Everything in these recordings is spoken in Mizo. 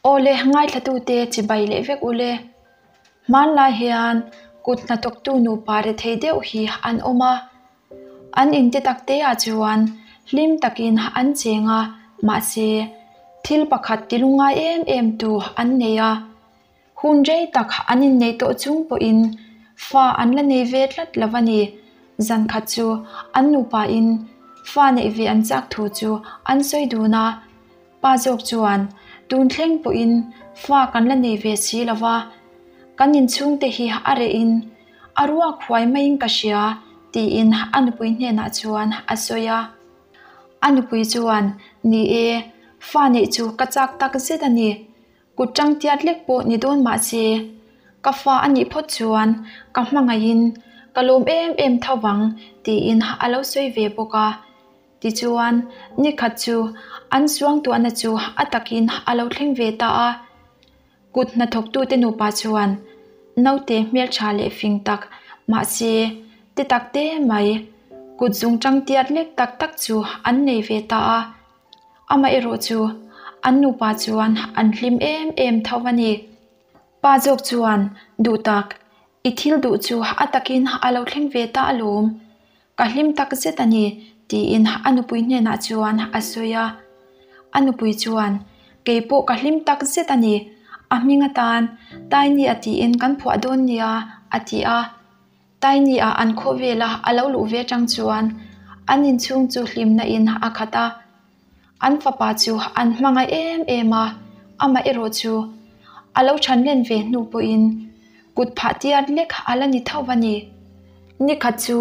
Awle, ngaithlatute chibai leh vek ule. Hmanlai hian kut hnathawktu nupa rethei deuh hi an awm a. An inte tak te ah chuan hlim takin an cheng a, mahse thil pakhat ti lungngai em em tu an nei a. Hun rei tak an inneih tawh chung pawhin fa an la nei ve tlat lo a ni. Zan khat chu an nupa in fa neih ve an chak thu chu an sawi dun a. Pa zawk chuan tun thleng pawhin fa kan la nei ve si lo va, kan inchhungte hi a reh in a ruak huai maiin ka hria tiin a nupui hnenah chuan a sawi a. A nupui chuan, Ni e, fa neih chu ka chak tak zet a ni. Kut tang tiat lek pawh ni dawn mah se, ka fa a nih phawt chuan ka hmangaihin ka lawm em em tho vang tiin a lo sawi ve bawk a. Tichuan, ni khat chu an suangtuahna chu a takin a lo thleng ve ta a. Kut hnathawktute nupa chuan naute hmeltha leh fing tak, mahse ti tak te mai, kut zungchang tiat lek tak tak chu an nei ve ta a. Amaherawh chu an nupa chuan an hlim em em tho a ni. Pa zawk chuan, Duhtak, i thil duh chu a takin a lo thleng ve ta alawm. Ka hlim tak zet a ni, tiin a nupui hnenah chuan a sawi a. A nupui chuan, Kei pawh ka hlim tak zet a ni, a hming atan Tiny-a tiin kan phuah dawn nia, a ti a. Tiny-a an khawvela a lo luh ve atang chuan an inchhung chu hlimna in a khat a. An fapa chu an hmangaih em em a, amah erawh chu a lo than len ve hnu pawhin kut phah tiat lek a la ni tho a ni. Nikhat chu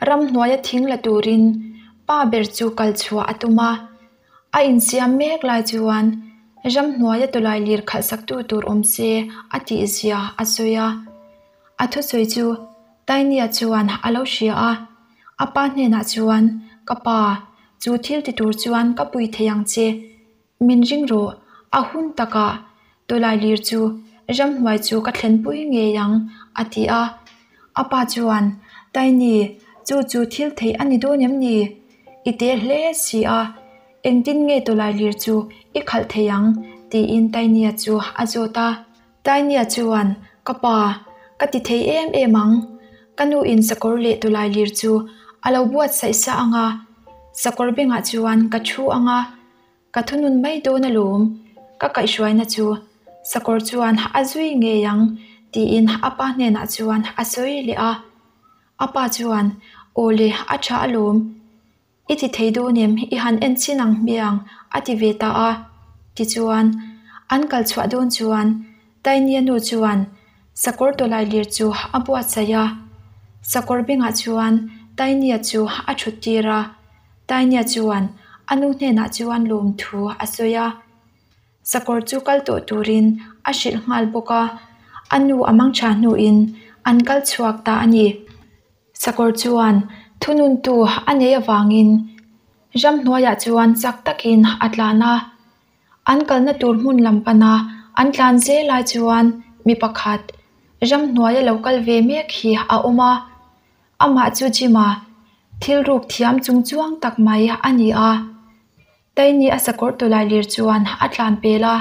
ramhnuaia thing la turin pa ber chu kal chhuah a tum a, a insiam mek lai chuan ramhnuaia tawlai lir khalh sak tu tur awm se a tih zia a sawi a. A thusawi chu Tainia chuan a lo hria a, a pa hnenah chuan, Ka pa, chu thil ti tur chuan ka pui thei ang che. Min ring rawh, a hun takah tawlai lir chu ramhnuai chu ka thlenpui ngei ang, a ti a. A pa chuan, Tiny, chu chu thil theih a ni dawn em ni? I te hle si a, engtin nge tawlai lir chu i khalh thei ang? tiin Tiny-a chu a zawt a. Tainia chuan, Ka pa, ka ti thei em em ang. Ka nu in sakawr leh tawlai lir chu a lo buatsaih sa ang a, sakawr bengah chuan ka thu ang a, ka thunun mai dawn alawm. Ka kaihhruaina chu sakawr chuan a zui ngei ang, tiin a pa hnenah chuan a sawi leh a. A pa chuan, Aw le, a tha alawm. I ti thei dawn em? I han en chin ang hmiang, a ti ve ta a. Tichuan, an kal chhuah dawn chuan Tainia nu chuan sakawr tawlai lir chu a buatsaih a. Sakawr bengah chuan Tainia chu a thut tir a. Tainia chuan a nu hnenah chuan lawmthu a sawi a. Sakawr chu kal tawh turin a hrilh nghal bawk a. A nu a mang tha hnuin an kal chhuak ta a ni. Sakawr chuan thununtu a nei avangin ramhnuaiah chuan chak takin a tlan a. An kalna tur hmun lam pana an tlan zel lai chuan mi pakhat ramhnuaia lo kal ve mek hi a awm a. Amah chu Jim-a thil ruk thiam chung chuang tak mai a ni a. Taini a sakawr tawlai lir chuan a tlan pel a.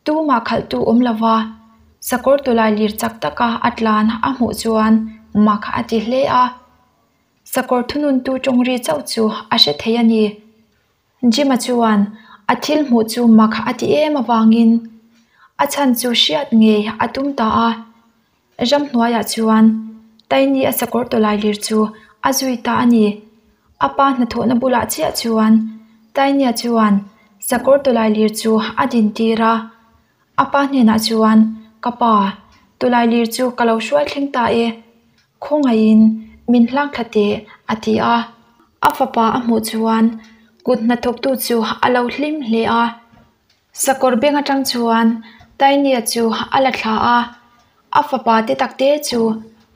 Tumah khalhtu awm lova sakawr tawlai lir chak taka a tlan a hmuh chuan mak a ti hle a. Sakawr thununtu tawng ri chauh chu a hre thei a ni. Jim-a chuan a thil hmuh chu mak a ti em avangin a chhan chu hriat ngei a tum ta a. Ramhnuaiah chuan Taini a sakawr tawlai lir chu a zui ta a ni. A pa hnathawhna bulah chiah chuan Tainia chuan sakawr tawlai lir chu a din tir a. A pa hnenah chuan, Ka pa, tawlai lir chu ka lo hruai thleng ta e. Khawngaihin min hlang thla teh, a ti a. A fapa a hmuh chuan kut hnathawktu chu a lo hlim hle a. Sakawr beng atang chuan Tainia chu a la thla a, a fapa te tak te chu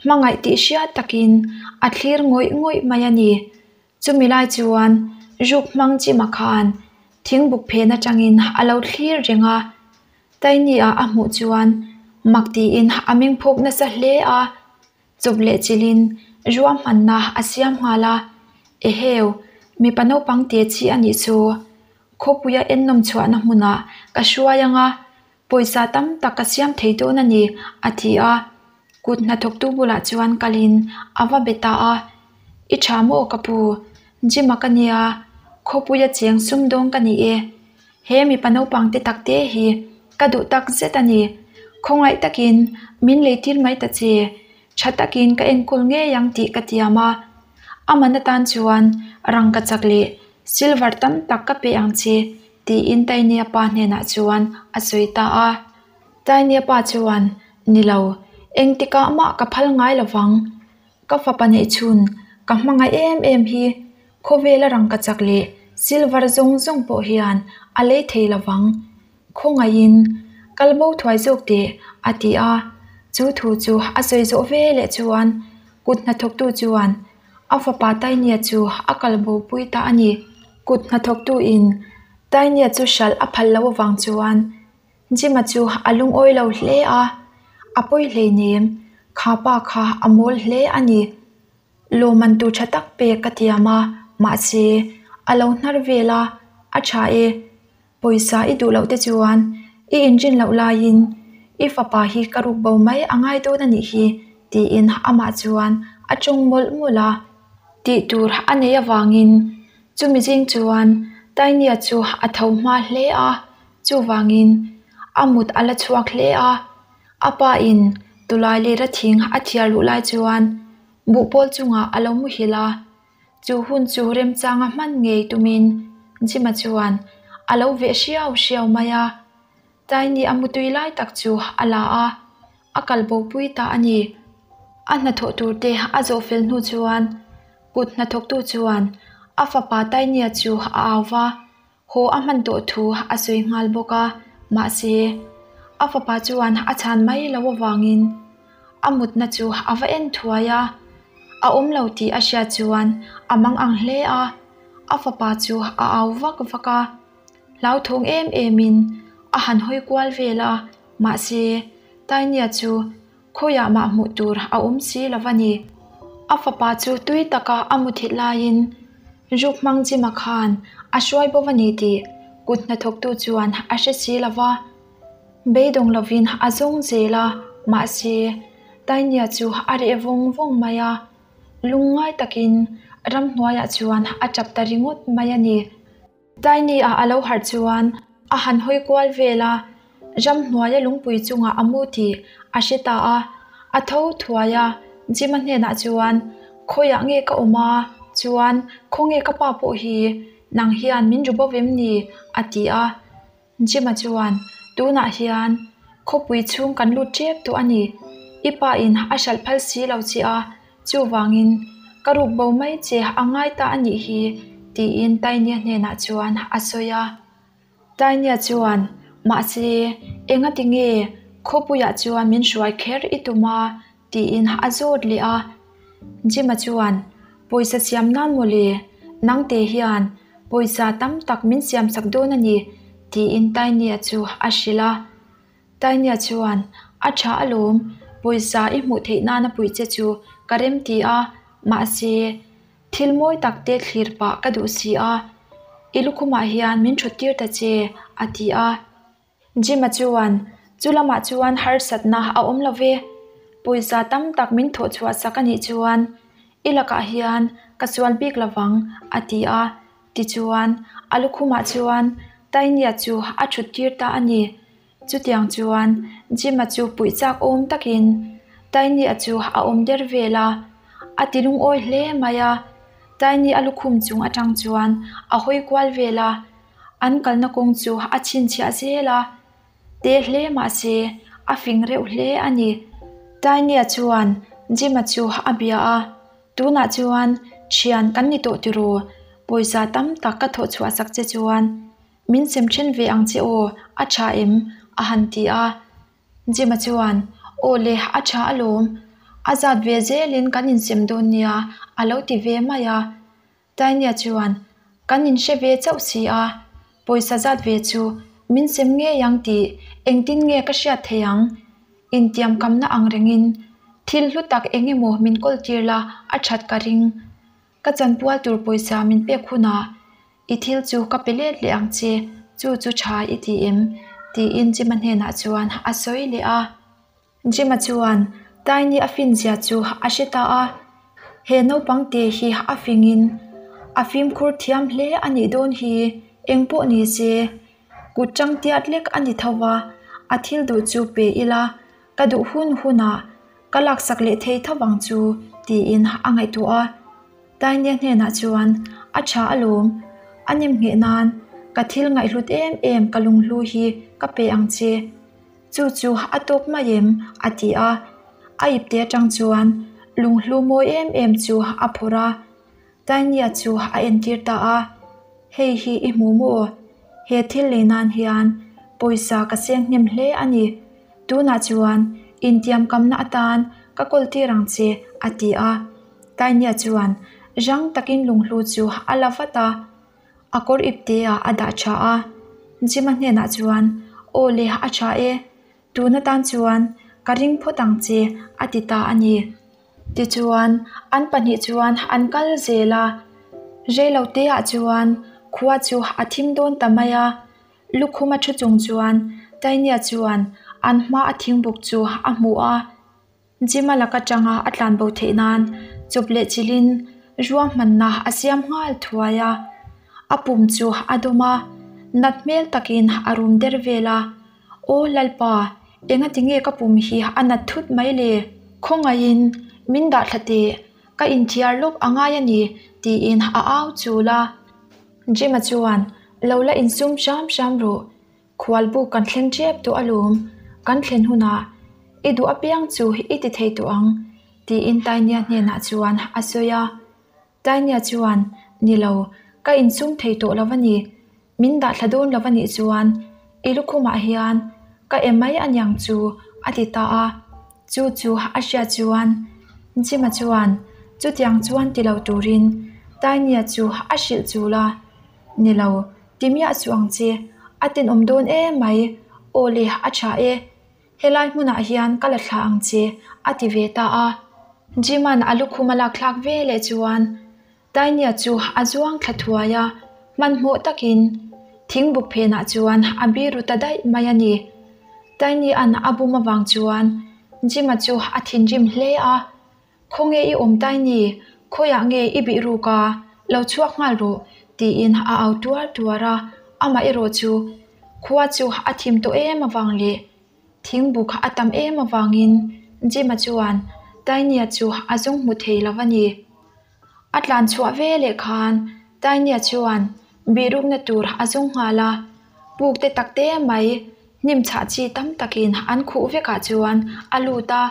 hmangaih tih hriat takin a thlir ngawih ngawih mai a ni. Chumi lai chuan ruk hmang chima khan thingbuk phen atangin a lo thlir reng a, Tainia a hmuh chuan mak tiin a mengphawk nasa hle a. Chawp leh chilhin ruahmanna a siam nghal a, Eheu, mipa naupang te chi a nih chu. Khawpuia ennawm chhuahna hmunah ka hruai ang a, Pawisa tam tak ka siam thei dawn a ni, a ti a. Kut hnathawktu bulah chuan kalin a va be ta a, I tha maw ka pu? Jim-a ka nia, khawpuia cheng sumdawng ka ni e. He mipa naupang te tak te hi ka duh tak zet a ni. Khawngaih takin min leitir mai ta che, tha takin ka enkawl ngei ang tih ka tiam a. A man atan chuan rangkachak leh silver tam tak ka pe ang che, tiin Tainia pa hnenah chuan a sawi ta a. Tainia pa chuan, Ni lo, engtikah mah ka phal ngai lo vang. Ka fapa neih chhun, ka hmangaih em em hi khawvela rangkachak leh silver zawng zawng pawh hian a lei thei lo vang. Khawngaihin, kal bo thuai zawk teh, a ti a. Chu thu chu a sawi zawh ve leh chuan kut hnathawktu chuan a fapa Tainia chu a kal bo pui ta a ni. Kut hnathawktuin Tainia chu hralh a phal loh avang chuan Jim-a chu a lungawi lo hle a, a pawi hleinem, kha pa kha a mawl hle a ni. Lawmman tur tha tak pek ka tiam a, mahse, a lo hnar vel a, a tha e. Pawisa i duh loh te chuan i inrin loh laiin i fapa hi ka ruk bo mai a ngai dawn a nih hi, tiin amah chuan a tawng mawlh mawlh a. Tih tur a neih avangin chumi zing chuan Tainia chu a tho hma hle a, chuvangin a mut a la chhuak hle a. A pa in tulai lera thing a thiar luh lai chuan buhpawl chungah a lo muhil a. Chu hun chu remchanga hman ngei tumin Jim-a chuan a lo veh hriau hriau mai a. Tiny a mutui lai tak chu a la a, a kal bopui ta a ni. A hnathawh tur te a zawh fel hnu chuan kut hnathawktu chuan a fapa Tiny-a chu a au va, haw a hman tawh thu a sawi nghal bawk a, mahse a fapa chuan a chhan mai lo avangin a mutna chu a va en thuai a, a awm lo tih a hriat chuan a mang ang hle a, a fapa chu a au vak vak a, hlauthawng em em in a han hawi kual vel a, mahse Tainia chu khawiah mah hmuh tur a awm si lo a ni. A fapa chu tui taka a muthilh laiin Ruk hmang Jima khan a hruai bo a ni tih kut hnathawktu chuan a hre si lo va. Beidawng lovin a zawng zel a, mahse Tainia chu a reh vawng vawng mai a. Lungngai takin ramhnuaiah chuan a tap ta ringawt mai a ni. Tiny-a a lo harh chuan a han hawi kual vel a, ramhnuaia lungpui chungah a mu tih a hre ta a. A tho thuai a, Jim-a hnenah chuan, Khawiah nge ka awm a? Chuan, khawnge ka pa pawh hi? Nang hian min ru bo vem ni? a ti a. Jim-a chuan, Tunah hian khawpui chhung kan lut tep tawh a ni. I pa in a hralh phal si lo che a, chuvangin ka ruk bo mai che a ngai ta a nih hi, tiin Tainia hnenah chuan a sawi a. Tainia chuan, Mahse, engati nge khawpuiah chuan min hruai kher i tum a? tiin a zawt leh a. Jim-a chuan, Pawisa siam nan mawle, nangte hian pawisa tam tak min siam sak dawn a ni, tiin Tainia chu a hrilh a. Tainia chuan, A tha alawm, pawisa i hmuh theih nana puih che chu ka rem ti a, mahse, thil mawi tak te thlir pah ka duh si a, i lukhumah hian min thut tir ta che, a ti a. Jim-a chuan, Chu lamah chuan harsatna a awm lo ve. Pawisa tam tak min thawh chhuah sak a nih chuan i lakah hian ka sual bik lo vang, a ti a. Tichuan, a lukhumah chuan Tainia chu a thut tir ta a ni. Chutiang chuan Jim-a chu puih chak awm takin Tainia chu a awm der vel a, a ti lungawi hle mai a. Tainia a lukhum chung atang chuan a hawi kual vel a. An kalna kawng chu a chhinchhiah zel a, te hle mah se a fing reuh hle a ni. Tainia chuan Jim-a chu a bia a, Tunah chuan thian kan ni tawh tiraw, pawisa tam tak ka thawh chhuah sak che chuan min sem then ve ang che aw, a tha em? a han ti a. Jim-a chuan, Aw le, a tha alawm, a zat ve zelin kan insem dawn nia, a lo ti ve mai a. Tainia chuan, Kan inhre ve chauh si a, pawisa zat ve chu min sem ngei ang tih engtin nge ka hriat thei ang? Intiamkamna ang rengin thil hlu tak eng emaw min kawl tir la a that ka ring. Ka chanpual tur pawisa min pek hunah i thil chu ka pe let leh ang che, chu chu tha i ti em? Tiin Jim-a hnenah chuan a sawi leh a. Jim-a chuan Tiny a finzia chu a hre ta a, He naupang te hi a fingin a fimkhur thiam hle a nih dawn hi, engpawh ni se, kut tang tiat lek a ni tho va, a thil duh chu pe ila, ka duh hun hunah ka laksak leh thei tho vang chu, tiin a ngaihtuah a. Tainia hnenah chuan, A tha alawm, a nem ngheh nan ka thil ngaihhlut em em ka lunghlu hi ka pe ang che. Chu chu a tawk mai em? a ti a. A ipte atang chuan lunghlu mawi em em chu a phawrh a, Tainia chu a entir ta a. Hei hi i hmu maw? He thil lei nan hian pawisa ka seng hnem hle a ni. Tunah chuan intiamkamna atan ka kawl tir ang che, a ti a. Tainia chuan rang takin lunghlu chu a la vat a, a kawr ipte ah a dah tha a. Jim-a hnenah chuan, Aw le, a tha e. Tun atan chuan ka ring phawt ang che, a ti ta a ni. Tichuan, an pahnih chuan an kal zel a. Reiloteah chuan khua chu a thim dawn ta mai a. Lukhuma thu chung chuan Tainia chuan an hma a thingbuk chu a hmu a. Jim-a lak atanga a tlanbo theih nan chawp leh chilhin ruahmanna a siam nghal thuai a. A pum chu a dawm a, nat hmel takin a rum der vel a. Aw Lalpa, engati nge ka pum hi a nat thut mai le? Khawngaihin min dah thla teh, ka inthiar lawk a ngai a ni, tiin a au chul a. Jim-a chuan, Lo la insum hram hram rawh, Khualbuk kan thleng tep tawh alawm, kan thlen hunah i duh apiang chu i ti thei tawh ang, tiin Tainia hnenah chuan a sawi a. Tainia chuan, Ni lo, ka insum thei tawh lo a ni. Min dah thla dawn lo a nih chuan i lukhumah hian ka em mai aniang chu, a ti ta a. Chu chu a hriat chuan Jim-a chuan chutiang chuan ti lo turin Tainia chu a hrilh chul a. Ni lo, ti miah suh ang che, a tenawm dawn em mai, aw le a tha e, helai hmunah hian ka la thlah ang che, a ti ve ta a. Jim-a'n a lukhum a lak thlak ve leh chuan Tainia chu a zuang thla thuai a, hmanhmawh takin thingbuk phenah chuan a biru ta daih mai a ni. Tainia-a'n a bum avang chuan Jim-a chu a thinrim hle a, Khawnge i awm Tiny? Khawiah nge i bih ruk a? Lo chhuak nghal rawh, tiin a au tuar tuar a. Amah erawh chu khua chu a thim tawh em avang leh thingbuk a tam em avangin Jim-a chuan Tiny-a chu a zawng hmu thei lo a ni. A tlan chhuah ve leh khan Tiny-a chuan bih rukna tur a zawng nghal a, puk te tak te mai hnim chhah chi tam takin an khuh vekah chuan a lut a.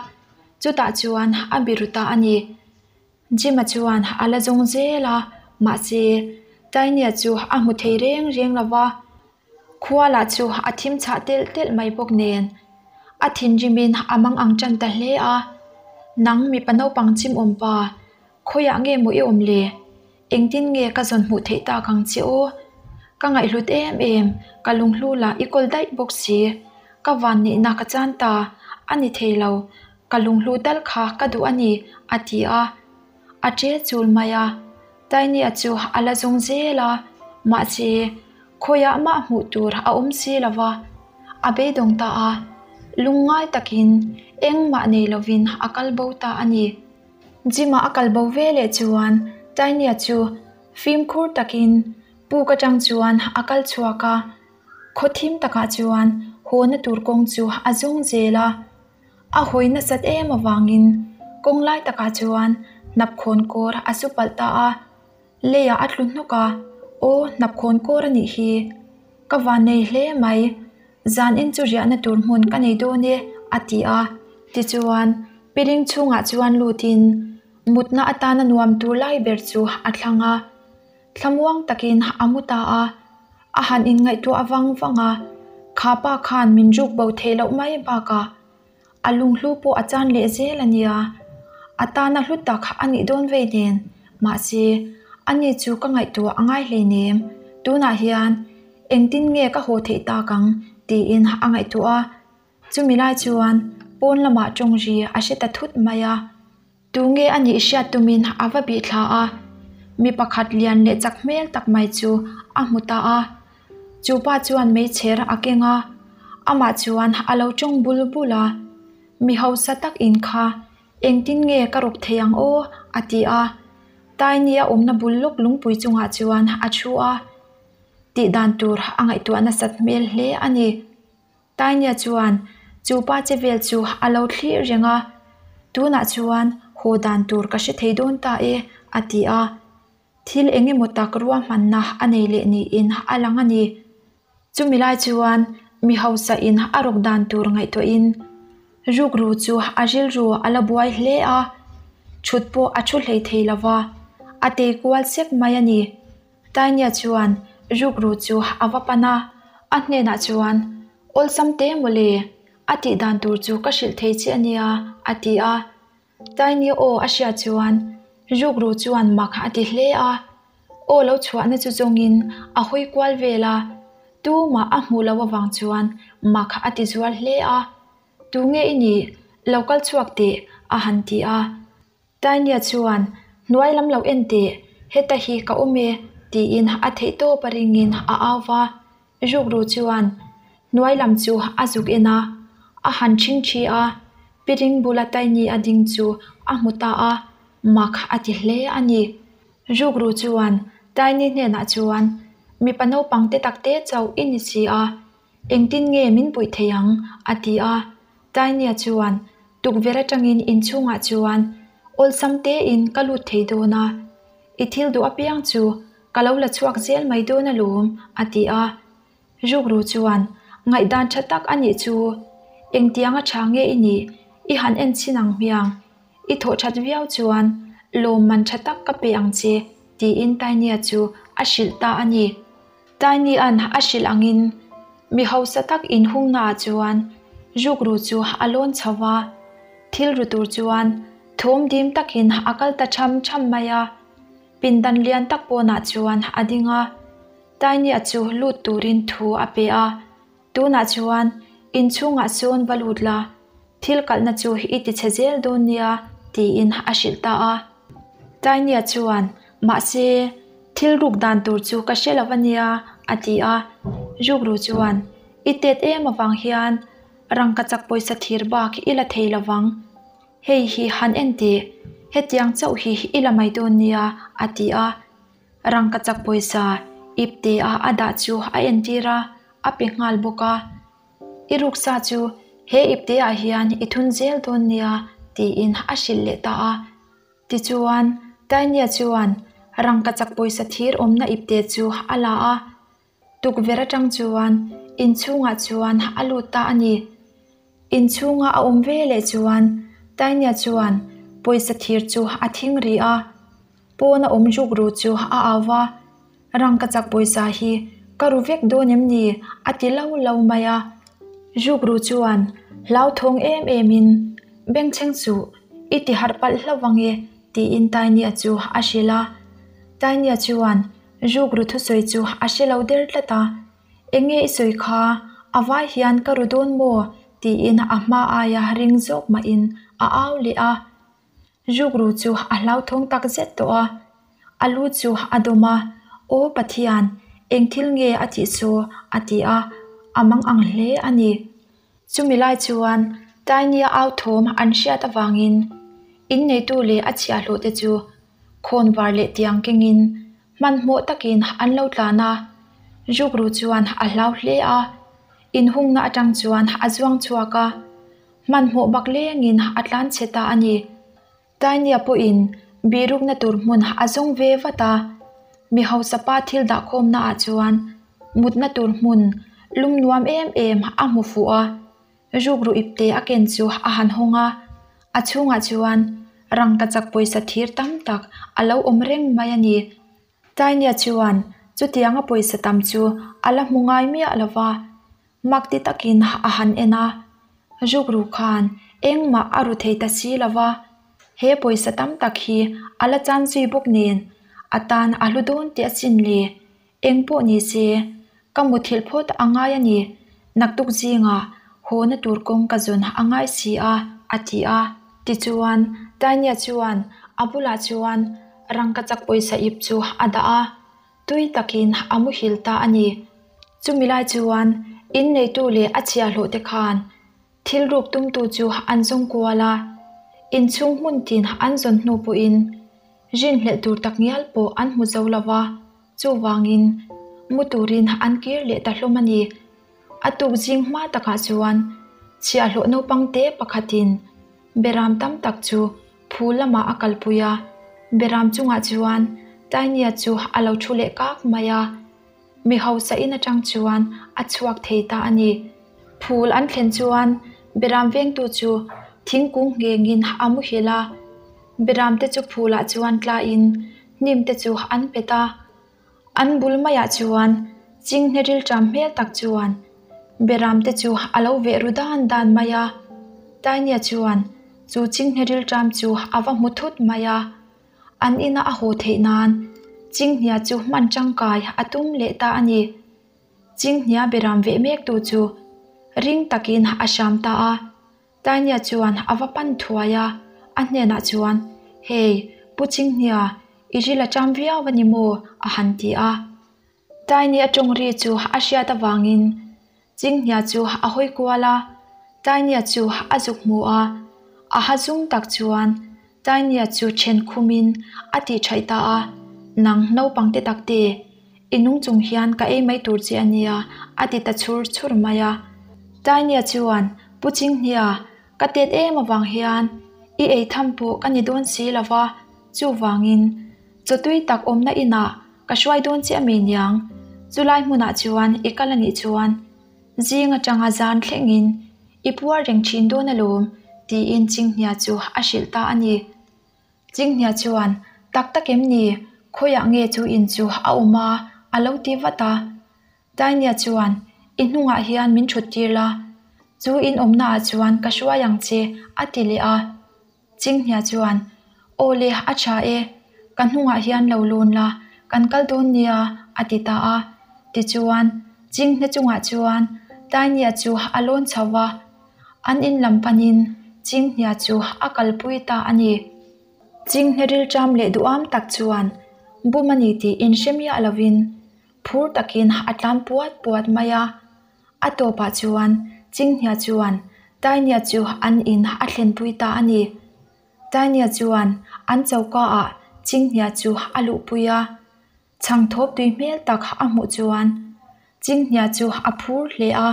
Chutah chuan a biru ta a ni. Jim-a chuan a la zawng zel a, mahse Tiny-a chu a hmu thei reng reng lo va. Khua lah chu a thim chhah telh telh mai bawk nen. A thinrimin a mang ang tan ta hle a, Nang mipa naupang chimawm pa, khawiah nge maw i awm le? Engtin nge ka zawn hmuh theih tak ang che aw? Ka ngaihhlut em em, ka lunghlu lah i kawl daih bawk si. Ka van nihna ka chan ta, a ni thei lo, ka lunghlu tal kha ka duh a ni, a ti a. A ṭe chul mai a, Tainia chu a la zawng zel a, mahse khawiah mah hmuh tur a awm si lo va, a beidawng ta a, lungngai takin engmah nei lovin a kal bo ta a ni. Jim-a a kal bo ve leh chuan Tainia chu fimkhur takin puk atang chuan a kal chhuak a, khaw thim takah chuan hawna tur kawng chu a zawng zel a. A hawi nasat em avangin kawng lai takah chuan hnapkhawn kawr a su palh ta a, leiah a tlu hnawk a, Aw hnapkhawn kawr a nih hi, ka van nei hle mai, Zanin chu riahna tur hmun ka nei dawn e, a ti a. Tichuan, piling chhungah chuan lutin mutna atana nuam tur lai ber chu a thlang a. Thlamuang takin a mu ta a, a han inngaihtuah vang vang a, Kha pa khan min ruk bo theih loh mai bakah a lunghlu pawh a chan leh zel a nia. A tana hlu tak a nih dawn vei nen, mahse, ani chu ka ngaihtuah a ngai hleinem. Tunah hian engtin nge ka haw theih tak ang tiin a ngaihtuah a. Chumi lai chuan pawn lamah tawng ri a hre ta thut mai a. Tunge a nih hriat tumin a va bih thla a, mi pakhat lian leh chak hmel tak mai chu a hmu ta a. Chu pa chuan meichher a keng a, Amah chuan a lo tawng bul bul a, Mi hausa tak in kha engtin nge ka rawk thei ang aw? a ti a. Tiny a awmna bul lawk lungpui chungah chuan a thu a, tih dan tur a ngaihtuah nasat hmel hle a ni. Tainia chuan chu pa che vel chu a lo thlir reng a, Tunah chuan haw dan tur ka hre thei dawn ta e, a ti a. Thil eng emaw tak ruahmanna a nei leh niin a lang a ni. Chumi lai chuan mi hausa in a rawk dan tur ngaihtuahin rukru chu a rilru a la buai hle a, thut pawh a thu hlei thei lo va, a tei kual sek mai a ni. Tainia chuan rukru chu a va pan a, a hnenah chuan, Awlsam te mawle, a tih dan tur chu ka hrilh thei che a nia, a ti a. Tainia aw a hriat chuan rukru chuan mak a ti hle a, aw lo chhuahna chu zawngin a hawi kual vel a, tumah a hmuh loh avang chuan mak a ti zual hle a, Tunge i nih? Lo kal chhuak teh, a han ti a. Tainia chuan, Hnuai lam lo en teh, heta hi ka awm e, tiin a theihtawp a ringin a au va. Rukru chuan hnuai lam chu a zuk en a, a han ṭhing ṭhi a, piring bula Taini a ding chu a hmu ta a, mak a ti hle a ni. Rukru chuan Taini hnenah chuan, Mipa naupang te tak te chauh i ni si a, Engtin nge min puih thei ang? a ti a. Tainia chuan tukverh atangin inchhungah chuan awlsam tein ka lut thei dawn a, i thil duh apiang chu ka lo la chhuak zel mai dawn alawm, a ti a. Rukru chuan ngaihdan tha tak a nih chu, engtianga tha nge i nih i han en chhin ang hmiang, i thawh that viau chuan lawmman tha tak ka pe ang che, tiin Tainia chu a hrilh ta a ni. Tiny-a'n a hrilh angin mi hausa tak inhungnaah chuan rukru chu a lawn chho va, thil ru tur chuan thawm dim takin a kal ta tham tham mai a. Pindan lian tak pawnah chuan a ding a, Tiny-a chu lut turin thu a pe a, Tunah chuan inchhungah sawn va lut la, thil kalhna chu i ti chhe zel dawn nia, tiin a hrilh ta a. Tainia chuan, Mahse, thil ruk dan tur chu ka hre lo a nia, a ti a. Rukru chuan, I tet em avang hian rangkachak pawisa thir bak i la thei lo vang. Hei hi han en teh, hetiang chauh hi i la mai dawn nia, a ti a. Rangkachak pawisa ipte-a a dah chu a entir a, a pe nghal bawk a. I ruksa chu he ipte-ah hian i thun zel dawn nia, tiin a hrilh leh ta a. Tichuan, Tainia chuan rangkachak pawisa thir awmna ipte chu a la a. Tukverh atang chuan inchhungah chuan a lut ta a ni. Inchhunga a awm ve leh chuan Tainia chuan pawisa thir chu a thing ri a. Pawn a awm ruk ru chu a au va, Rangkachak pawisa hi ka ru vek dawn em ni? a ti lo lo mai a. Ruk ru chuan hlauthawng em em in, Bengchheng suh, i ti harh palh hlauh vang e, tiin Tainia chu a hrilh a. Tainia chuan ruk ru thusawi chu a hre lo der tlat a, Eng nge i sawi kha? A vai hian ka ru dawn maw? tiin a hma aia ring zawk mahin a au leh a. Rukru chu a hlauthawng tak zet tawh a, a lu chu a dawm a, Aw Pathian, eng thil nge a tih saw? a ti a, a mang ang hle a ni. Chumi lai chuan Tainia au thawm an hriat avangin inneitu leh a chhiahhlawh te chu khawnvar leh tiang kengin hmanhmawh takin an lo tlan a, Rukru chuan a hlau hle a, inhungna atang chuan a zuang chhuak a. Hmanhmawh bak lengin a tlan chhe ta a ni. Tainia pawhin bihrukna tur hmun a zawng ve vat a, mi hausa pa thil dahkhawmna ah chuan mutna tur hmun lum nuam em em a hmu fuh a, rukru ipte a ken chu a han hawng a, a chhungah chuan rangkachak pawisa thir tam tak a lo awm reng mai a ni. Tainia chuan chutianga pawisa tam chu a la hmu ngai miah lo va. Mak ti takin a han en a, rukru khan engmah a ru thei ta si lo va, he pawisa tam tak hi a la chan zui bawk nen a tan a hlu dawn teh asin le, eng pawh ni se ka muthilh phawt a ngai a ni, naktuk zingah hawna tur kawng ka zawn a ngai si a, a ti a. Tichuan, Tainia chuan a bulah chuan rangkachak pawisa ip chu a dah a, tui takin a muhil ta a ni. Chumi lai chuan in neitu leh a chhiahhlawh te khan thil ruk tumtu chu an zawng kual a, inchhung hmun tin an zawn hnu pawhin rinhlelh tur tak ngial pawh an hmu zo lo va, chuvangin mu turin an kir leh ta hlawm a ni. A tuk zing hma takah chuan chhiahhlawh naupang te pakhatin Beram tam tak chu phul lamah a kalpui a, beram chungah chuan Tainia chu a lo thu leh kak mai a. Mi hausa in atang chuan a chhuak thei ta a ni. Phul an thlen chuan beram vengtu chu thingkung nghengin a muhil a, beram te chu phulah chuan tlain hnim te chu an pet a. An bul maiah chuan chinghne rilṭam hmel tak chuan beram te chu a lo veh ru dan dan mai a. Tainia chuan chu chinghne rilṭam chu a va hmu thut mai a. An ina a haw theih nan chinghnia chu hman tangkai a tum leh ta a ni. Chinghnia beram veh mektu chu ring takin a hram ta a. Tainia chuan a va pan thuai a, a hnenah chuan, Hei, Pu Chinghnia, i ril a ṭam viau a ni maw? a han ti a. Tainia ṭawng ri chu a hriat avangin Chinghnia chu a hawi kual a, Tainia chu a zuk hmu a, a ha zum tak chuan Tainia chu ṭhen khumin a tih ṭhaih ta a, Nang naupang te tak te, i nung chung hian ka ei mai tur che a nia, a ti ta chhur chhur mai a. Tainia chuan, Pu Chinghnia, ka tet em avang hian i ei tham pawh ka ni dawn si lo va, chuvangin chaw tui tak awmna inah ka hruai dawn che a mi niang, chulai hmunah chuan i kal a nih chuan Zing atanga zan thlengin i puar reng thin dawn alawm, tiin Chinghnia chu a hrilh ta a ni. Chinghnia chuan, Tak tak em ni? Khawiah nge chu in chu a awm a? a lo ti vat a. Tainia chuan, I hnungah hian min thut tir la, chu in awmnaah chuan ka hruai ang che, a ti leh a. Chinghnia chuan, Aw le, a tha e, ka hnungah hian lo lawn la, kan kal dawn nia, a ti ta a. Tichuan, Chinghne chungah chuan Tainia chu a lawn chho va, an in lam panin Chinghnia chu a kalpui ta a ni. Chinghne rilṭam leh duham tak chuan bum a ni tih inhre miah lovin phur takin a tlan puat puat mai a. A tawpah chuan Chinghnia chuan Tainia chu an in a thlenpui ta a ni. Tainia chuan an choka ah Chinghnia chu a luhpui a, chhangthawp tui hmel tak a hmuh chuan Chinghnia chu a phur hle a,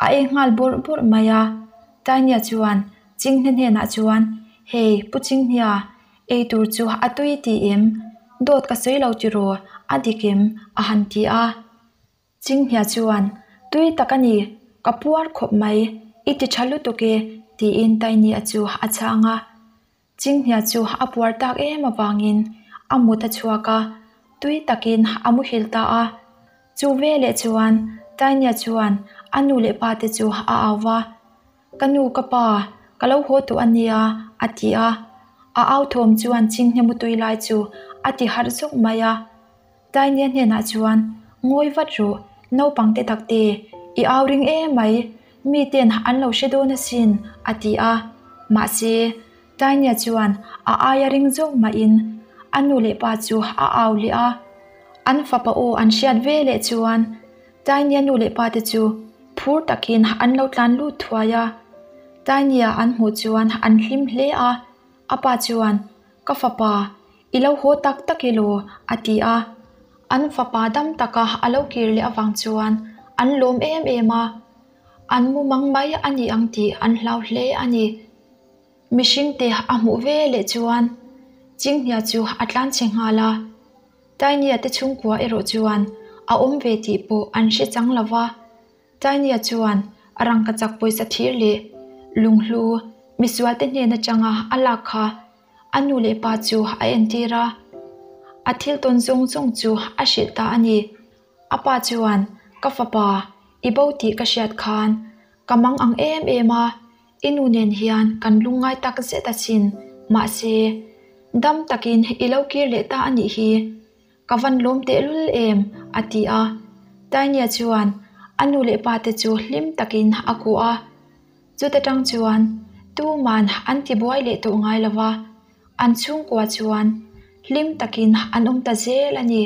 a ei nghal bawrh bawrh mai a. Tainia chuan Chinghne hnenah chuan, Hei Pu Chinghnia, ei tur chu a tui ti em? Dawt ka sawi lo tiraw? A dik em? a han ti a. Chinghnia chuan, Tui tak a ni, ka puar khawp mai, i ti tha lutuk e, tiin Tainia chu a chhang a. Chinghnia chu a puar tak em avangin a mut a chhuak a, tui takin a muhil ta a. Chu veleh chuan Tainia chuan a nu leh pa te chu a au va, Ka nu ka pa, ka lo haw tawh a nia, a ti a. A au thawm chuan Chinghnia mutui lai chu a ti harh zawk mai a. Tainia hnenah chuan, Ngawi vat rawh, naupang te tak te, i au ring em mai, miten an lo hre dawn asin, a ti a. Mahse, Tainia chuan a aia ring zawk mahin a nu leh pa chu a au leh a. An fapa aw an hriat ve leh chuan Tainia nu leh pa te chu phur takin an lo tlan lut thuai a. Tainia an hmuh chuan an hlim hle a, a pa chuan, Ka fapa, I lo haw tak tak elaw? a ti a. An fapa dam taka a lo kir leh avang chuan an lawm em em a, an mu mang mai a ni ang tih an hlau hle a ni. Mihringte a hmuh ve leh chuan Chinghnia chu a tlan chhe nghal a. Tainia te chhungkua erawh chuan a awm ve tih pawh an hre chang lo va. Tainia chuan a rangkachak pawisa thir leh lunghlu misualte hnen atanga a lak kha A nu leh pa chu a entir a, a thil tawn zawng zawng chu a hrilh ta a ni. A pa chuan, Ka fapa, i bo tih ka hriat khan ka mang ang em em a, i nu nen hian kan lungngai tak zet asin, mahse, dam takin i lo kir leh ta a nih hi. Ka van lawm tehlul em? a ti a. Tainia chuan a nu leh pa te chu hlim takin a kuah a. Chuta tang chuan tuman an ti buai leh tawh ngai lo va, an chhungkua chuan hlim takin an awm ta zel a ni.